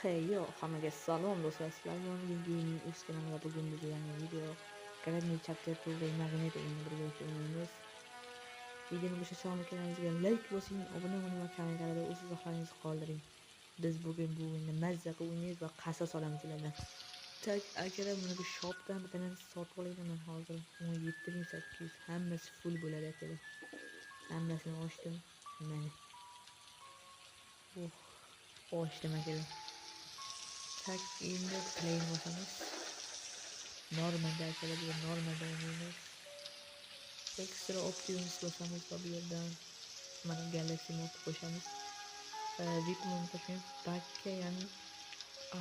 Hey yo, hammaga salom do'stlar, sizlar bilan bugun Gaming Uz kanalida bugun bizda yangi video Granny Chapter 2 va Magnet o'yinini birgalikda o'ynaymiz. Videoni boshlashdan kanalimizga like bosing, obuna bo'ling va kommentariyada o'z izohlaringizni qoldiring. Biz bugun bu o'yinni mazza qilib o'ynaymiz va qasos olamiz sizlardan. Tak akalar, mana bu shopdan bitta narsa sotib olayman hozir. 17800 hammasi full bo'ladi akalar. Hammasini ochdim. Mana. Ochdim akalar. Tak endi play bosamiz. Normalda akalar, bu normalda o'ynaymiz. Extra options bosamiz va bu yerdan mana Galaxy mod qo'shamiz. VIP mod qo'shamiz. Bakka, ya'ni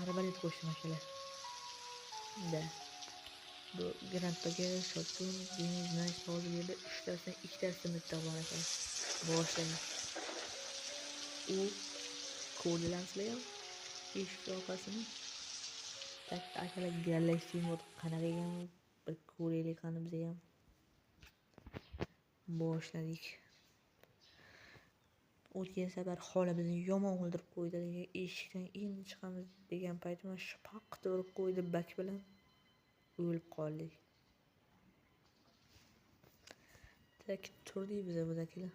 arbalet qo'shdim akalar. Da. Bu Grandpaga shotgun, Denis Knife hozir bu yerda 3tasidan 2tasini bitta bor ekan. Boshlaymiz. U ko'rdilar sizlar ham eshik orqasini. Tak akalar, Galaxy mod qanaqa ekan bir ko'raylik qani biza ham. Boshladik. O'tgan safar xola bizni yomon o'ldirib qo'ydi. Eshikdan endi chiqamiz degan paytimiz shapaq urib qo'ydi bak bilan. O'lib qoldik. Tak turdik biza budakilar.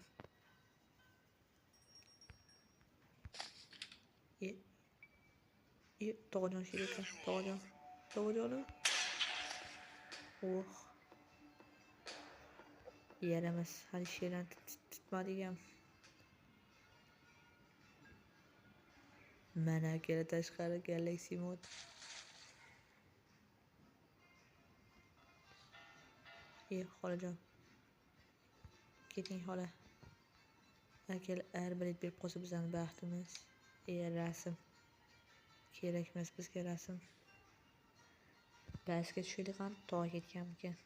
Tog'ajon sher ekan, tog'ajon. Tog'ajonim. Oh. Yaramas, hali sherni tutmadik ham. Mana akalar tashqari Galaxy mod. Xolajon. Keting xola. Akalar arbalet berib qolsa bizning baxtimiz. Rasm. Kerak emas bizga rasm. Pastga tushaylik qani, tog'a ketganmikan?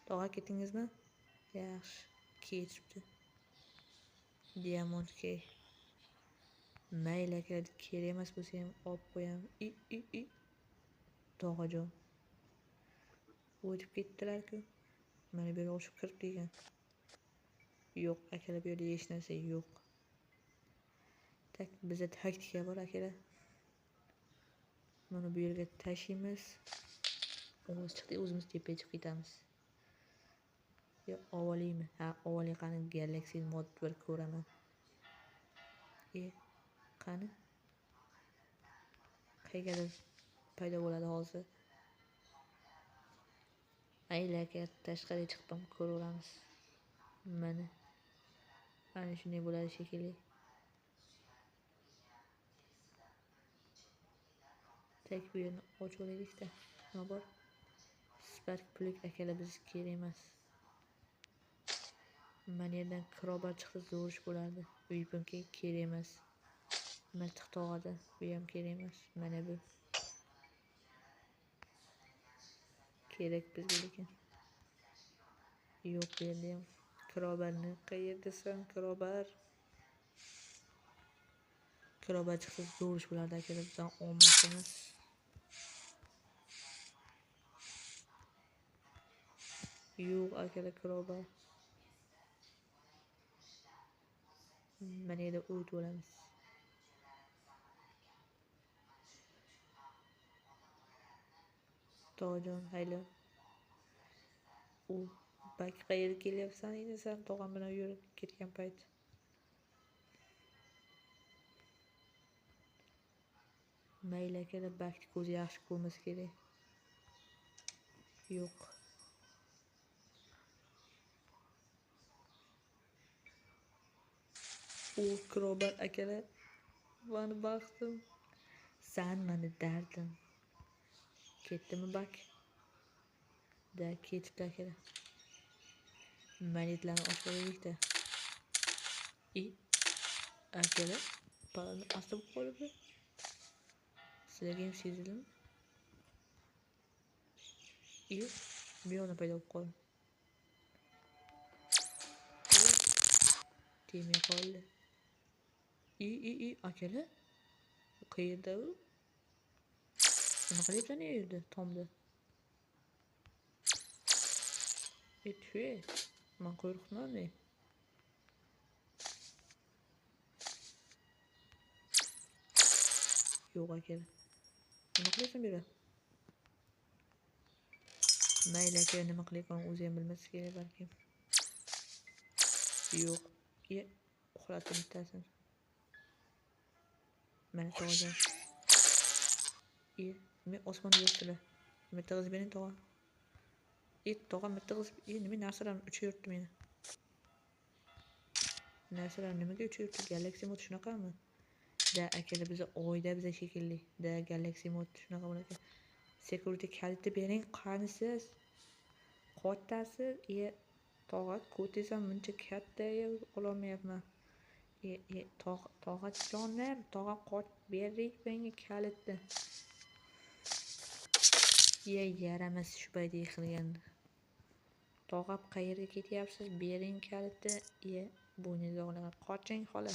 Tog'a ketdingizmi? Yaxshi, ketibdi. Diamond key. Mayli akalar, kerak emas bo'lsa ham olib qo'yamiz. Tog'ajon. O'tib ketdilar-ku. Mana bu yerga ochib kirib degan. Yo'q, akalar, bu yerda hech narsa yo'q. Tak bizda taktika bor akalar. Mana bu yerga tashlaymiz. Ovoz chiqdi, o'zimiz tepaga chiqib ketamiz. Yo, ovoliymi? Ha, ovoliy qani Galaxy mod bir ko'raman. Qani? Qayerda paydo bo'ladi hozir? Mayli aka, tashqariga chiqib ham ko'raveramiz. Mana. Ana shunday bo'ladi shekilli. Tak bu yerni ochib olaylik-da. Nima bor? Spark plug akalar bizga kerak emas. Mana yerdan krobar chiqsa zo'r ish bo'lardi. Uypimga kerak emas. Miltiq tog'ada, bu ham kerak emas. Mana bu. Kerak bizga lekin. Yo'q, bu yerda ham krobarni qayerdasan, krobar? Krobar chiqsa zo'r ish bo'lardi akalar, bizdan olmasimiz. Yo'q akalar, krobar. Mana yerda o't bo'lamiz. Tog'ajon, hayli. U bak qayerga kelyapsan endi sen tog'am bilan yurib ketgan payt. Mayli akalar, bakni ko'zi yaxshi ko'rmasa kerak. Yo'q. U krobar akalar, mani baxtim. San mani dardim. Ketdimi bak? Da ketibdi akalar. Monetlarni ochib olaylik-da. Akalar, parani asib qolibdi. Sizlarga ham sezildimi? Yo'q, bu yoqdan paydo bo'lib qoldi. Tegmay qoldi. Akalar, qayerda u? Nima qilyapsan u yerda, tomda? Tuye, man qo'rqmayman. Yo'q aka. Nima qilyapsan bu yerda? Mayli aka, nima qilayotganini o'zi ham bilmas kerak balki. Yo'q. Uxlatib bittasini. Mana tog'ajon. Men osmonda yuribdilar. Bitta bering tog'a. Tog'a bitta qiz, nima narsalar uchayapti meni. Narsalar nimaga uchayapti? Galaxy mod shunaqami? Da akalar biza oyda biza shekilli. Da Galaxy mod shunaqa bo'lar. Security kaliti bering, qanisiz? Qotasiz, tog'a ko'tingiz ham buncha katta ololmayapman. Tog'a jonim, tog'a qot bering menga kalitni. Yaramas shu paytda yiqilgan. Tog'a qayerga ketyapsiz? Bering kalitni. Bo'yningizni bog'lagan. Qoching xola.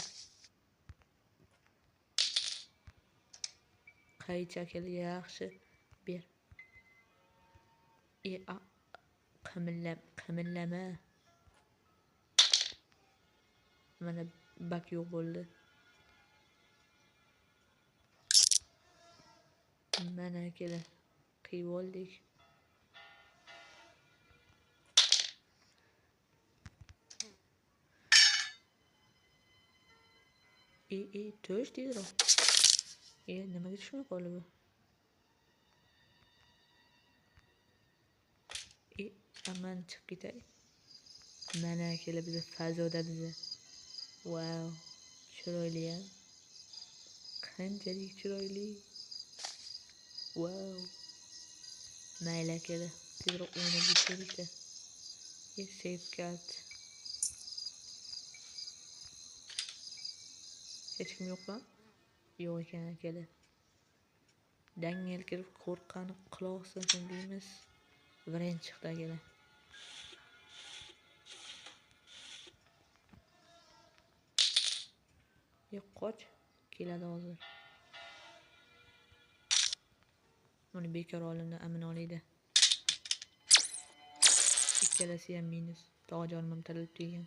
Qaychi akalar yaxshi. Ber. Qimillama. Mana bak yo'q bo'ldi. Mana akalar qiyib oldik. Tush tezroq. Nimaga tushmay qoldi bu? Aman chiqib ketay. Mana akalar biza fazoda biza. Wow, chiroyli-a. Qanchalik chiroyli. Wow. Mayli akalar, tezroq o'ynab ketaylik-da. Save card. Hech kim yo'qmi? Yo'q ekan akalar. Dangal kirib qo'rqqani quloq sinsin deymiz. Variant chiqdi akalar. Yo'q, qoch. Keladi hozir. Buni bekor olimdan amin oliydi. Ikkalasi ham minus. Tog'ajonim ham tirilib degan.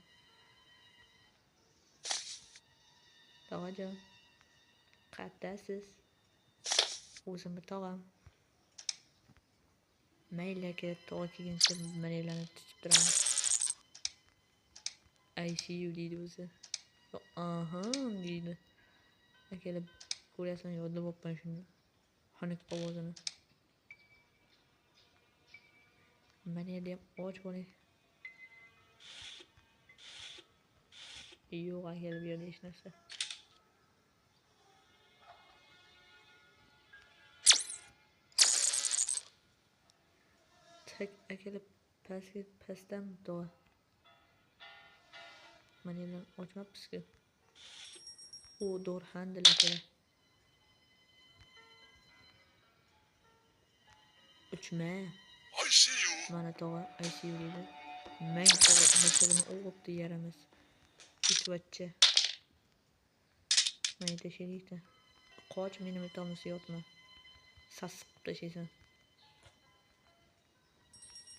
Tog'ajon, qayerdasiz? O'zimni tog'am. Mayli aka, tog'a kelguncha manevlarni tutib turamiz. I see you deydi o'zi. Aha deydi. Akalar ko'rasizmi, yodlab olibman shuni. Xunuk ovozini. Mana yerda ham och bo'ling. Yo'q akalar, bu yerda hech narsa. Tak akalar pastga pastdan tog'a. Mana yerdan ochmabmiz-ku. U door handle akalar. Uchma. Mana tog'a I see you deydi. Mang tog'a miltig'ini o'g'ibdi yaramas. Itvachcha. Mana tashlaylik-da. Qoch, meni miltig'imni yotma. Sassiq qilib tashlaysan.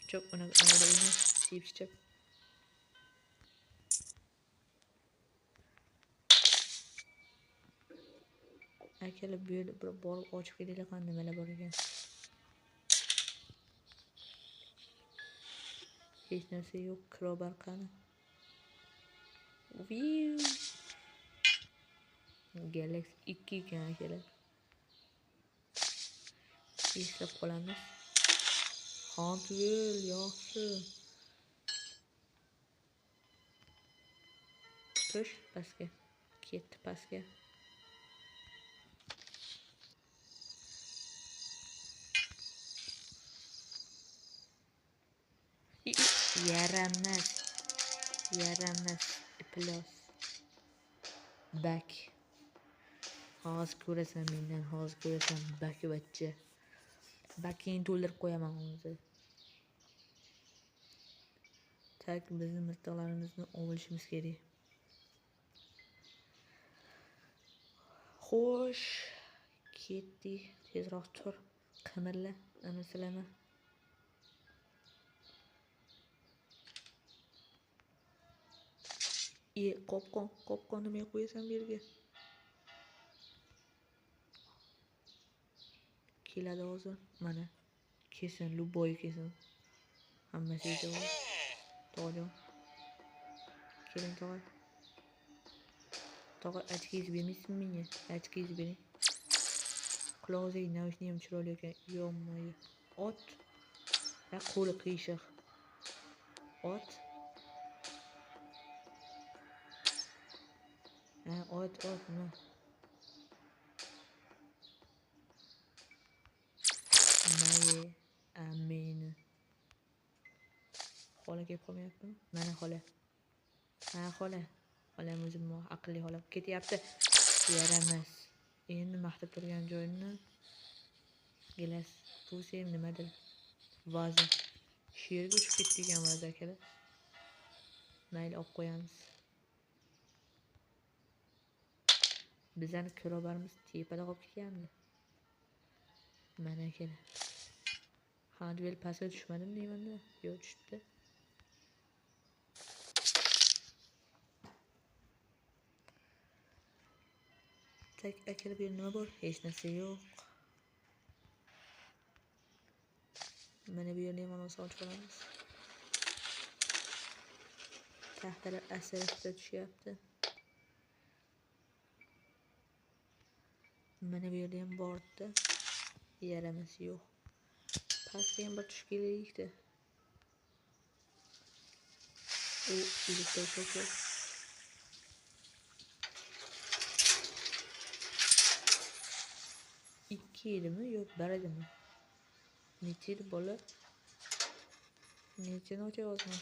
Cho'p uni avvalo o'yna, siyib chichib. Akalar bu yerda bir borib ochib kelaylik, qani nimalar bor ekan. Hech narsa yo'q, kirobar qani. Viu. Galaxy 2 ekan akalar. Eslab qolamiz. Hantwell yaxshi. Tush pastga. Ketdi pastga. Yaramas. Yaramas. Iflos. Bak. Hozir ko'rasan mendan, hozir ko'rasan bakivachcha. Bakingni to'ldirib qo'yaman hozir. Tak bizni miltiqlarimizni olishimiz kerak. Xo'sh, ketdik. Tezroq tur, qimirla, anisilama. Qopqon, qopqon nimaga qo'yasan bu yerga? Keladi hozir. Mana. Kelsin, любой kelsin. Hammasiga javob. Tog'ajon. Keling tog'a. Tog'a, ochkingizni bermaysizmi menga? Ochkingizni bering. Qulog'idagi naushni ham chiroyli ekan. Yo-moyo. Ot. Ha, qo'li qiyshiq. Ot. Ha, ot, ot, nima? Maye, ameni. Xola kelib qolmayaptimi? Mana xola. Ha, xola. Xolam o'zim aqlli xola ketyapti. Yaramas. Endi maqtab turgan joyimni gilas puse ham nimadir. Vaza. Shu yerga uchib ketdi ekan vaza akalar. Mayli, olib qo'yamiz. Bizani kirobarimiz tepada qolib ketgandi. Mana akalar. Handvel pastga tushmadim deymanda. Yo'q, tushibdi. Tak, akalar, bu yerda nima bor? Hech narsa yo'q. Mana bu yerni ham ochib olamiz. Taxtalar asirda tushyapti. Mana bu yerda ham bordi. Yaramas yo'q. Pastga ham bir tushib kelaylikda. U elektroshoker. Ikki edimi? Yo'q, bir edimi? Necha edi bola? Nechani ochyapman?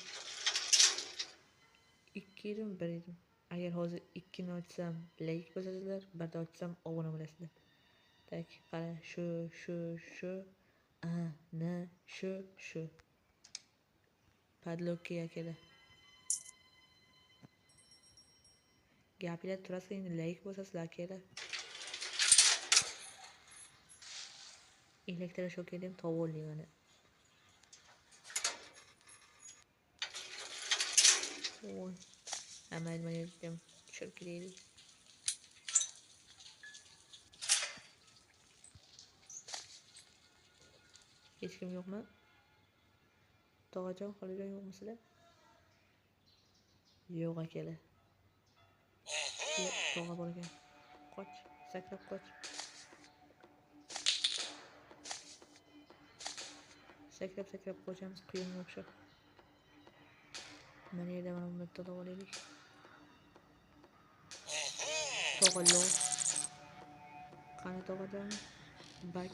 2 edim, 1 edim. Agar hozir 2ni ochsam, like bosasizlar, 1 ochsam obuna bo'lasizlar. Tak, qara, shu, shu, shu, a, n, shu, shu. Padlokka akalar. Gaplar turasiz, endi like bosasizlar akalar. Elektroshokerni ham topib oldik mana. Voy. Amal mana yerga ham tushirib kelaylik. Hech kim yo'qmi? Tog'ajon, xolajon yo'qmisizlar? Yo'q akalar. Yo'q, tog'a bor ekan. Qoch, sakrab qoch. Sakrab sakrab qochamiz quyonga o'xshab. Mana yerda mana buni bitta olaylik. Tog'allo. Qani tog'ajon? Bak.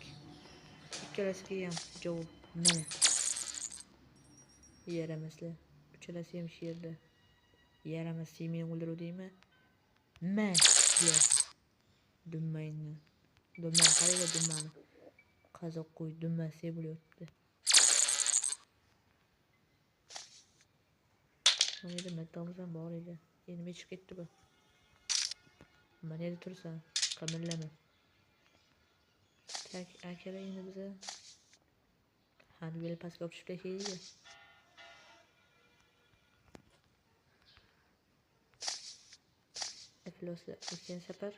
Ikkalasiga ham javob mana. Yaramaslar. Uchalasi ham shu yerda. Yaramas, sen meni o'ldiruvdingmi? Ma. Dummayni. Dumma, qaranglar dummani. Qazoq qo'y dummasi bo'lyapti. Mana yerda mattomiz ham bor edi. Endi nima chiqib ketdi bu? Mana yerda tursan, qimirlama. Tak, akalar, endi biza handvel pastga olib tushib tashlaylik. Ifloslar o'tgan safar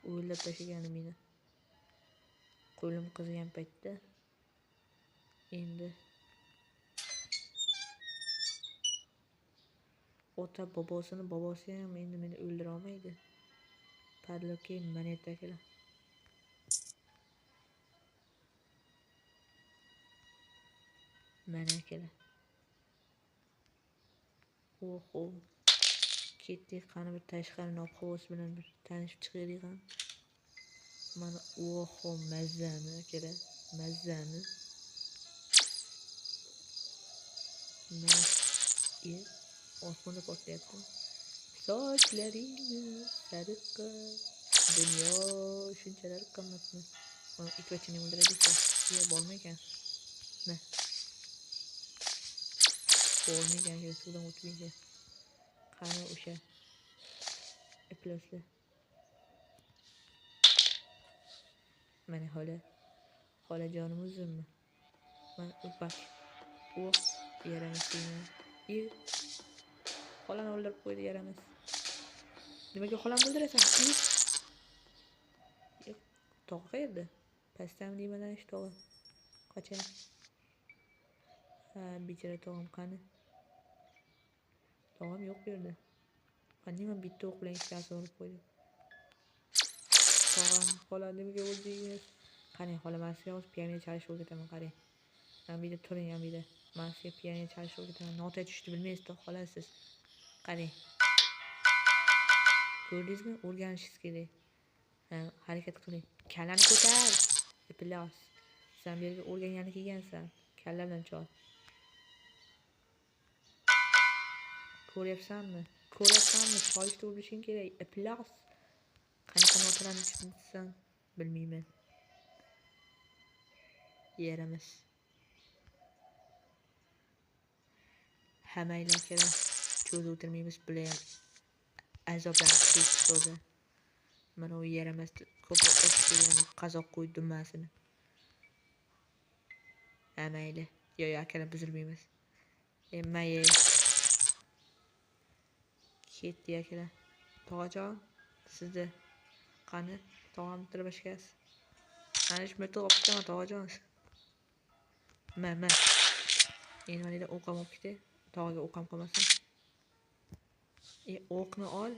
o'ylab tashlagani meni. Qo'lim qizigan paytda endi ota bobosini bobosi ham endi meni o'ldira olmaydi. Padlokka mana yerda akalar. Mana akalar. Oho. Ketdik, qani bir tashqari ob-havosi bilan bir tanishib chiqaylik ham. Mana oho, mazzani akalar, mazzani. Mana osmonda portlayapti. Sochlaringni sariqqa, dunyo shunchalar qimmatmi? Mana itvachini o'ldiradi-ku. Yo, bormi ekan? Ma. Bormi ekan, suvdan o'tmaydi. Qani o'sha ifloslar. Mana xola. Xolajonim o'zimmi? Mana upak. Oh, yaramas deyman. Xolani o'ldirib qo'ydi, yaramas. Nimaga xolamni o'ldirasan? Tog'a qayerda? Pastdan deyman shu tog'a. Qachon? Ha, bechora tog'am qani? Tog'am yo'q bu yerda. Qani men bitta o'q bilan ikkitasi urib qo'ydim. Tog'am xola nimaga o'ldingiz? Qarang, xola, men sizga hozir pianino chalishni o'rgataman, qarang. Men bu yerda turing, men bu yerda. Men sizga pianino chalishni o'rgataman. Nota tushdi, bilmaysiz, xola siz. Qarang. Ko'rdingizmi? O'rganishingiz kerak. Ha, harakat qiling. Kallani ko'tar. Iflos. Sen bu yerga o'rgangani kelgansan. Kalla bilan chol. Ko'ryapsanmi? Ko'ryapsanmi? Cholishni o'rganishing kerak. Iflos. Qanaqa notalarni tushunsan bilmayman. Yerimiz. Ha, mayli akalar. Cho'zib o'tirmaymiz, bular ham azoblanib ketdi toza. Mana u yaramas ko'proq qo'shib kelgan qazoq qo'ydi dummasini. Ha, mayli. Yo, yo, akalar buzilmaymiz. Mayli. Ketdi akalar. Tog'ajon, sizni qani tog'am tirbashkasi. Ana shu miltiq olib ketaman tog'ajon. Ma, ma. Endi mana yerda o'q ham olib ketay. Tog'aga o'q ham qolmasin. O'qni ol.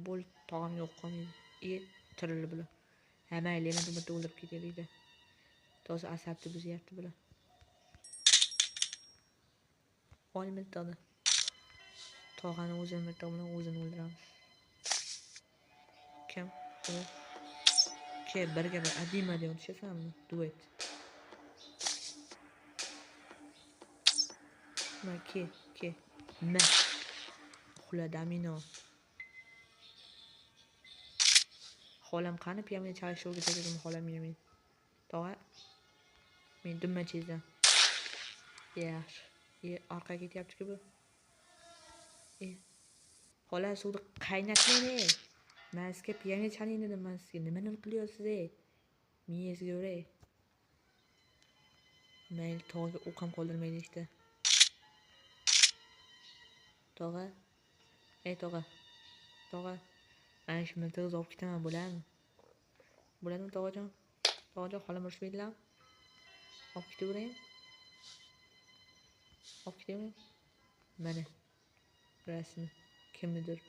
Bo'l, tog'amga o'q qolmaydi. Tirildi bular. Ha, mayli, endi bitta o'ldirib ketaylik-da. Toza asabni buzyapti bular. Ol miltiqni. Tog'ani o'zini miltiq bilan o'zini o'ldiramiz. Kim? U. Ke, birga bir adima degan tushasanmi? Duet. Ma, ke, ke. Ma. Uxla, domino. Xolam qani pianino chalishni o'rgatadi xolam men. Tog'a. Men dumma chizdim. Yaxshi. Orqaga ketyapti-ku bu. Xola suvni qaynatmang. Men sizga pianino chaling dedim, men sizga nimani qilyapsiz ey? Miyangizga uray. Mayli, tog'aga o'q ham qoldirmaylik-da. Tog'a. Ey tog'a. Tog'a. Ana shu miltig'izni olib ketaman, bo'ladimi? Bo'ladimi tog'ajon? Tog'ajon, xolam urishmaydilarmi? Olib ketaveraymi? Olib ketaveraymi? Mana rasmi kimnidir.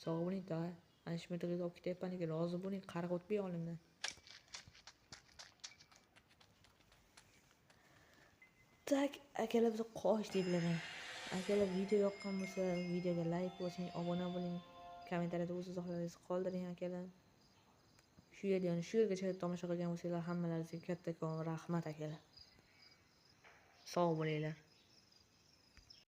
Sog' bo'ling tog'a. Ana shu miltig'izni olib ketyapman ekan, rozi bo'ling, qarg'a o'tmay olimdan. Tak, akalar biz qochdik bilaman. Akalar video yoqqan bo'lsa, videoga like bosing, obuna bo'ling. Kommentariyada o'z izohlaringizni qoldiring akalar. Shu yerda, ya'ni shu yergacha tomosha qilgan bo'lsanglar, hammalaringizga kattakon rahmat akalar. Sog' bo'linglar.